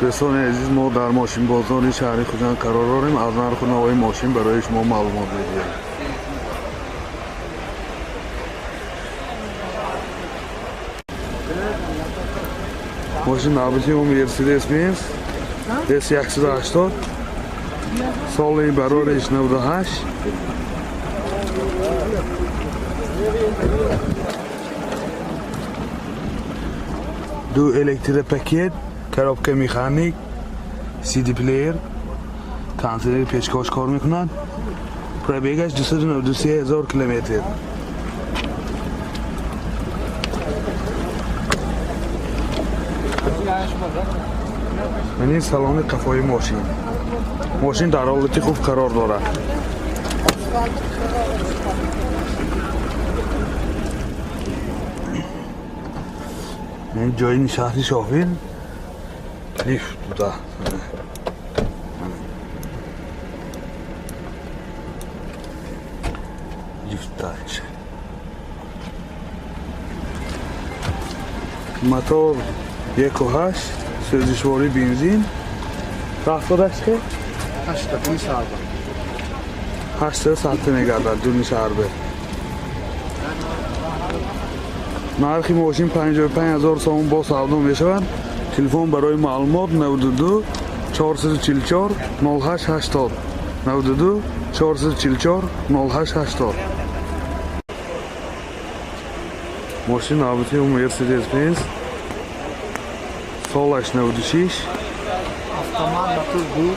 Дӯстони азиз, мо дар мошинбозори шаҳри Хуҷанд қарор дорем. Аз нарху навои мошин барои шумо маълумот медиҳем. Мошин навбати мо Мерседес Бенз S180, соли барориш 98. Ду электропакет, коробка механик, CD плеер, кондиционери пешкош кор мекунад. Пробегаш 293 ҳазор километр. Ин салони қафои мошин. Мошин дар ҳолати хуб қарор дорад. Ин ҷои нишасти шофир, лифт буда. Лифт дач. Мотор 1.8, сӯзишворӣ бензин. Рафтодаш ки? 8 дуни сарба. 8 сатта мегардад дуни сарбе. Нархи мошин 55 ҳазор сомон бо савдо мешавад. Телефон барои маълумот 92 444 08 80, 92 444 08 80. Мошин навбати Мерседес Бенз, солаш 96. Автомат, мотор ду.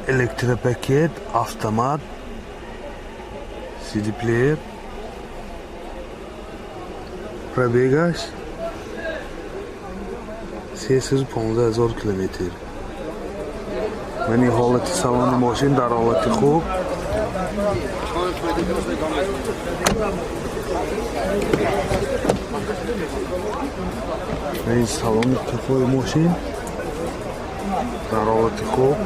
Электропакет, автомат, CD плеер. Пробегаш 315 ҳазор километр. Мани ҳолати салони мошин дар ҳолати хуб. Ин салони қафои мошин дар ҳолати хуб.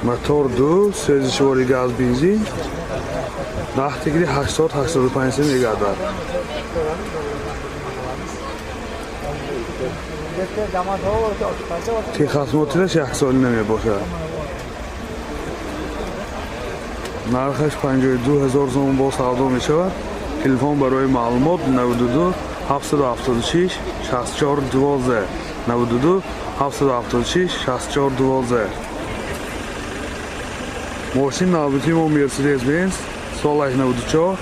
Мотор ду, сӯзишвори газ, бензин. Нархи 80-85 сом мегардад. Техосмотраш яксолина мебошад. Нархаш 52 ҳазор сомон бо савдо мешавад. Телефон барои маълумот 92 776 64 12, 92 776 64 12. Мошин навбати мо Мерседес Бенз, солаш 94.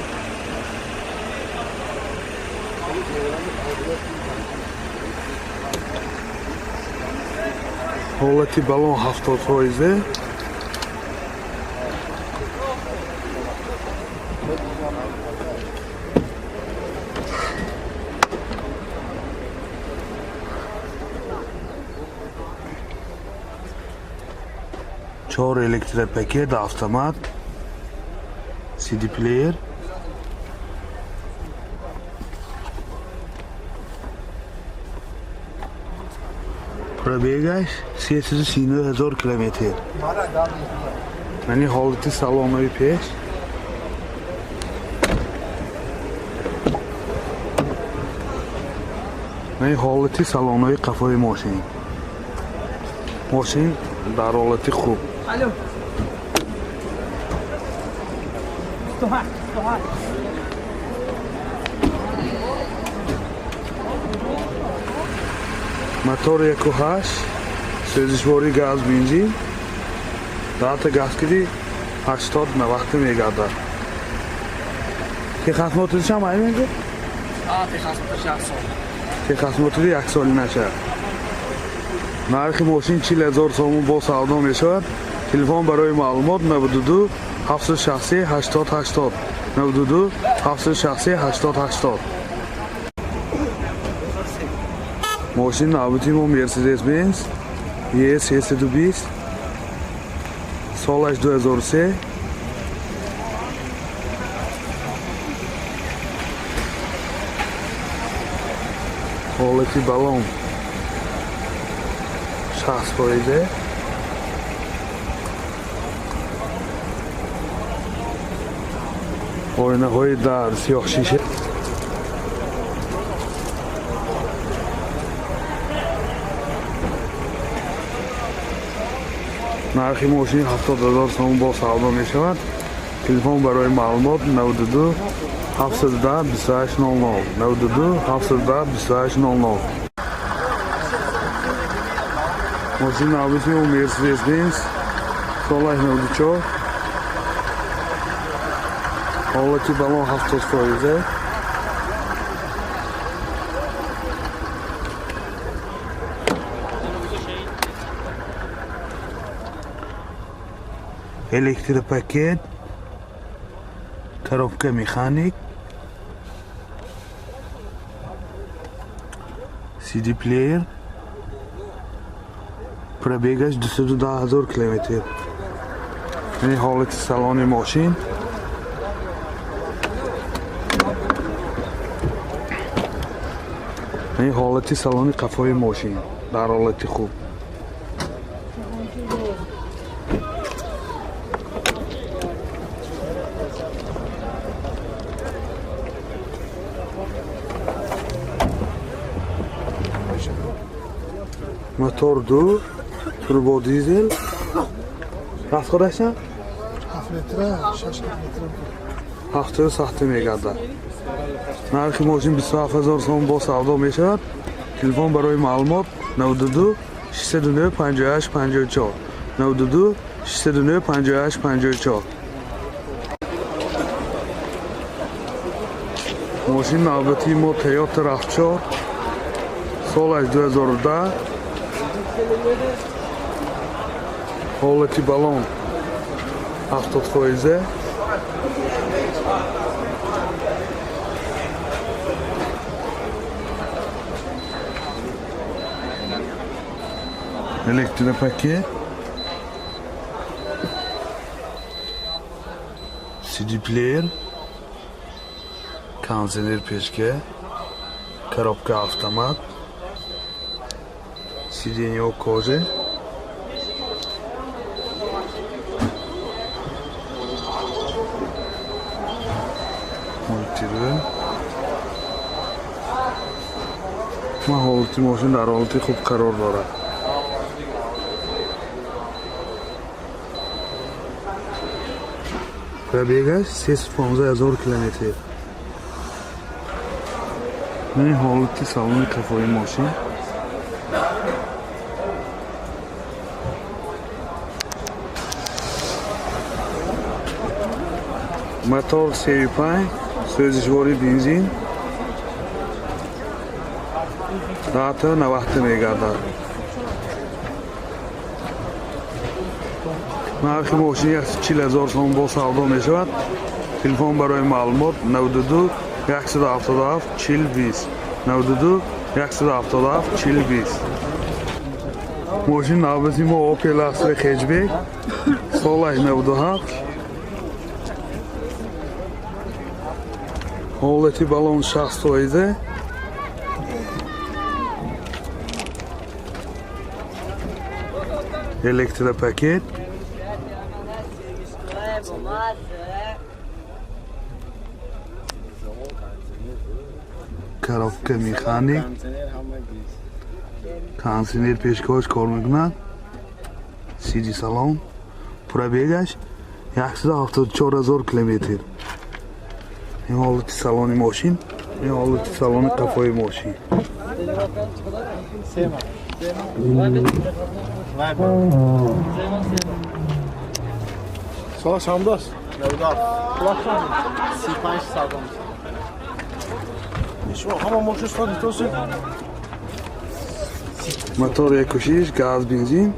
Ҳолати балон 70 фоизе. Чор электропакет, автомат, CD плеер. Пробегаш 339 ҳазор километр. Мани ҳолати салонои пеш. Мани ҳолати салонои қафои мошин. Мошин дар ҳолати хуб. Алло. 28, 28. Мотор 1.8, сӯзишворӣ газ, бензин. Дата газкиди 80 навақта мегардад. Техосмотришам ай мега? А, техосмотриш як сол. Техосмотри як соли наша. Нархи мошин 40 ҳазор сомон бо савдо мешавад. Телефон барои маълумот 92 763 80 80, 92 763 80 80. Мошин навбати мо Мерседес Бенз ES 320. Солаш 2003. Ҳолати балон 60%. Оинаҳои дар сиёҳшиша. Нархи мошин 70 000 сомон бо савдо мешавад. Телефон барои маълумот 92 710 28 00 92 710 28 00. Мошин навбати мо Mercedes-Benz солаш 94. Ҳолати балон 70%. Электропакет, коробка механик, CD плеер, пробегаш 210 000 километр. Ин ҳолати салони мошин. Ин ҳолати салони қафои мошин дар ҳолати хуб. Мотор 2, турбо дизел. Расходаш чанд? 7 литра, 6 литра. 7 сахта мегардад. Нархи мошин 27 000 сомон бо савдо мешавад. Телефон барои маълумот 92 609 58 54 92 609 58 54. Мошин навбатии мо Toyota RAV4 солаш 2010. Ҳолати балон 70%. Электропакет, CD плеер, кондиционер печка, коробка автомат, сиденье кожа. Мультируль. Ма ҳолати мошин дар ҳолати хуб қарор дорад. Пробегаш 315 000 километр. Ин ҳолати салони қафои мошин. Мотор 35, сӯзишвори бензин. Дата 90 мегардад. Нархи мошин 140 000 сомон бо савдо мешавад. Телефон барои маълумот 92 177 40 20 92 177 40 20. Мошин навбати мо Opel Astra Hatchback солаш 97. Ҳолати балон 60%. Электропакет. Коробка механик. Кондиционер пешкош кор мекунад. CD салон. Пробегаш 174 000 километр. Ин ҳолати салони мошин, ин ҳолати салони қафои мошин. Сола чанд аст? 97. 35 савдо. Шумо ҳама мошин содитосед? Мотор 1.6, газ, бензин.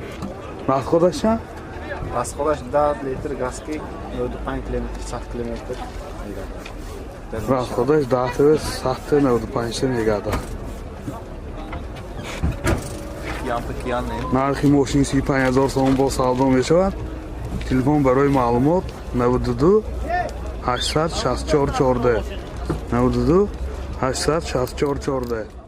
Расходаш чанд? Расходаш 10 литр газ ки 95 километр, 100 километр мегардад. Расходаш 10 195 мегардад. Нархи мошин 35 000 сомон бо савдо мешавад. Телефон барои маълумот 92 864 14, 92 864 14.